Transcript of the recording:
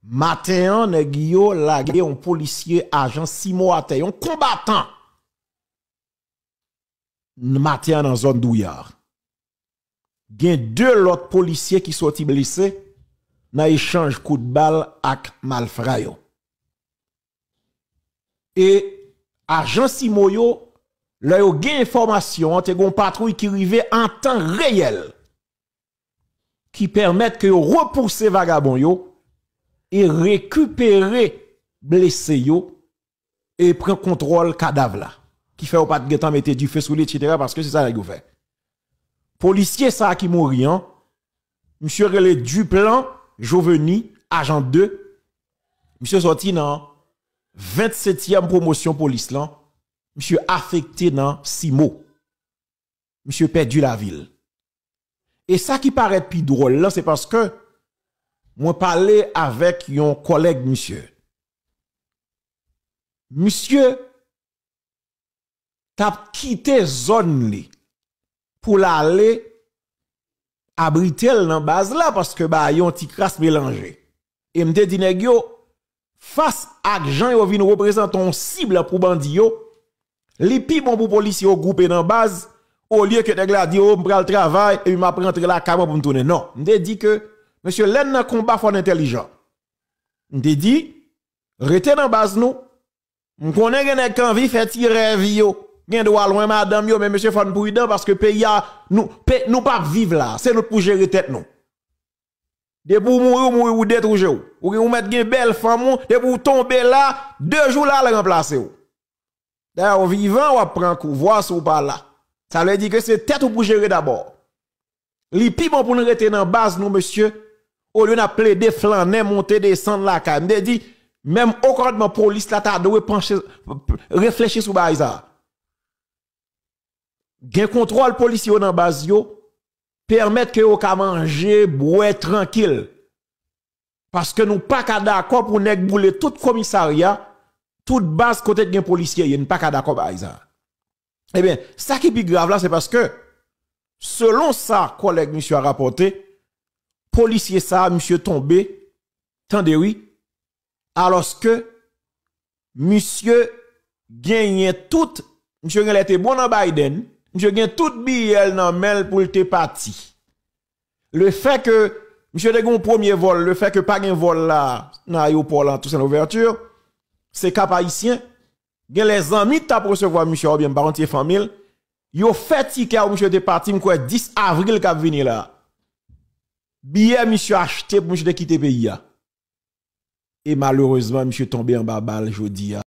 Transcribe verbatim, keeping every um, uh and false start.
Maten an, nèg yo lage yon polisye ajan Simo atè, yon konbatan. Maten an nan zòn Douyar. Gen de lòt polisye ki sòti blese nan echanj kout bal ak malfra yo. E ajan Simo yo, lè yo gen enfòmasyon an, te gen yon patwouy ki rive an tan reyèl, ki pèmèt ke yo repouse vagabon yo e rekipere blese yo e pran kontwòl kadav la, ki fè yo pa t gentan mete dife sou li, etsetera, paske se sa nèg yo fè. Polisye sa a ki mouri an, misye rele Duplan Joveni, ajan de. Misye sòti nan vennsetyèm pwomosyon polis lan. Misye afekte nan Simo. Misye pèdi lavi l. E sa ki parèt pi dwòl lan, se paske mwen pale avèk yon kòlèg misye. Misye t ap kite zòn li pou l ale abrite l nan baz la, paske bagay yo yon ti kras melanje. E m te di nèg yo, fas ak jan yo vin reprezante yon sib pou bandi yo, li pi bon pou polisye yo gwoupe nan baz, olye ke nèg la di, "O, m pral travay, epi m ap rantre lakay mwen pou m tounen." Non, m te di ke, mesye, lè n nan konba, fò n entèlijan. M te di, rete nan baz nou. M konnen gen nèg ki anvi fè ti rèv yo. Gen dwa lwen madanm yo, men mesye, fò n pridan, paske peyi a, nou, pe, nou p ap viv la. Se nou k pou jere tèt nou. Depi w mouri, w mouri, ou detwi je w. Ou, ou mèt gen bèl fanm ou, depi w tonbe la, de jou la, l ranplase w. Dayè, w vivan, w ap pran kou vwa si w pa la. Sa vle di ke se tèt ou pou jere dabò. Li pi bon pou n rete nan baz nou, mesye, olye n ap plede flannen, monte, desann lakay. M te di, menm okòdman polis la ta dwe panche, reflechi sou bagay sa a. Gen kontwòl polisye yo nan baz yo, pèmèt ke yo ka manje, bwè trankil. Paske nou pa ka dakò pou nèg boule tout komisarya, tout baz kote k gen polisye ye, n pa ka dakò bagay sa. Ebyen, sa ki pi grav la, se paske, selon sa kòlèg misye a rapòte, polisye sa a, misye tonbe, tande wi, alòske misye genyen tout, misye genlè te bon nan Biden, misye gen tout biyè l nan men l pou l te pati. Le fè ke misye te gen yon premye vòl, le fè ke pa gen vòl la nan ayewopò la, Toussaint Louverture, se Kap Ayisyen, genlè zanmi t ap resevwa misye a oubyen m pa konn si se fanmi l, yo fè tikè pou misye te pati, m kwè dis avril k ap vini la. Biyè misye achte pou misye te kite peyi a. E malerezman, misye tonbe anba bal jodi a.